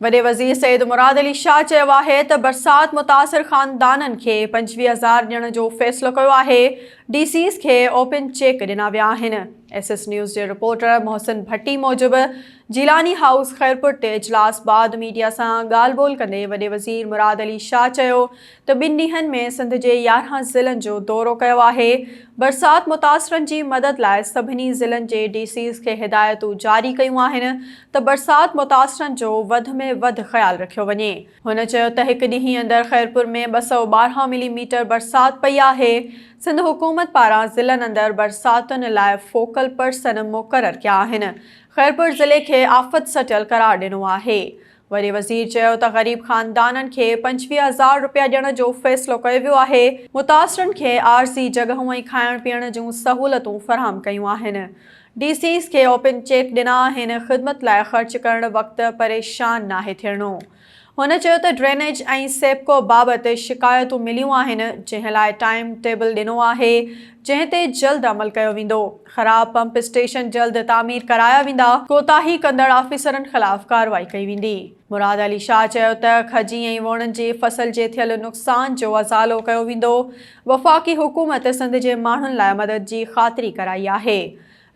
وڏي وزير سيد مراد علي شاهه چيو آهي ته برسات متاثر خاندانن کي 25 هزار ڏيڻ جو فيصلو ڪيو آهي، ڊي سيز کي اوپن چيڪ ڏنا ويا آهن. ايس ايس نيوز جي رپورٽر محسن ڀٽي موجب جيلاني هائوس خيرپور تي اجلاس بعد ميڊيا سان ڳالهه ٻولهه ڪندي وڏي وزير مراد علي شاهه چيو ته ٻن ڏينهن ۾ سنڌ جي 11 ضلعن جو دورو ڪيو آهي، برسات متاثرن جي مدد لاء سڀني ضلعن جي ڊي سيز کي هدايتون جاري ڪيون آهن ته برسات متاثرن جو وڌ ۾ وڌ خيال رکيو وڃي. هن چيو ته هڪ ڏينهن اندر خيرپور ۾ 212 ملي ميٽر برسات پئي آهي، سنڌ حڪومت پاران ضلعن اندر برساتن لاء فوڪل پرسن مقرر ڪيا آهن، خيرپور ضلعي کي آفت سٽيل قرار ڏنو آهي. وڏي وزير چيو ته غريب خاندانن کي 25 هزار رپيا ڏيڻ جو فيصلو ڪيو ويو آهي، متاثرن کي عارضي جڳهون ۽ کائڻ پيئڻ جون سهولتون فراهم ڪيون آهن، ڊي سيز کي اوپن چيڪ ڏنا آهن، خدمت لاء خرچ ڪرڻ وقت پريشان ناهي ٿيڻو. هن چيو ته ڊرينيج ۽ سيپڪو بابت شڪايتون مليون آهن، جنهن لاء ٽائيم ٽيبل ڏنو آهي، جنهن تي جلد عمل ڪيو ويندو. خراب پمپ اسٽيشن جلد تعمير ڪرايا ويندا، ڪوتاهي ڪندڙ آفيسرن خلاف ڪارروائي ڪئي ويندي. مراد علي شاهه چيو ته کجي ۽ ووڻن جي فصل جي ٿيل نقصان جو ازالو ڪيو ويندو، وفاقي حڪومت سنڌ جي ماڻهن لاء مدد جي خاطري ڪرائي آهي.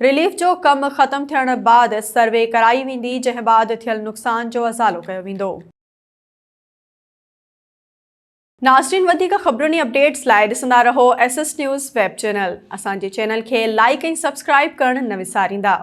رليف جو ڪم ختم ٿيڻ بعد سروي ڪرائي ويندي، جنهن بعد ٿيل نقصان جو ازالو ڪيو ويندو. ناظرين وڌيڪ خبرن ۽ اپڊيٽس لاء ڏسندا رهو S S news web channel. اسان جي چينل کي لائيڪ ۽ سبسڪرائيب ڪرڻ نه وساريندا.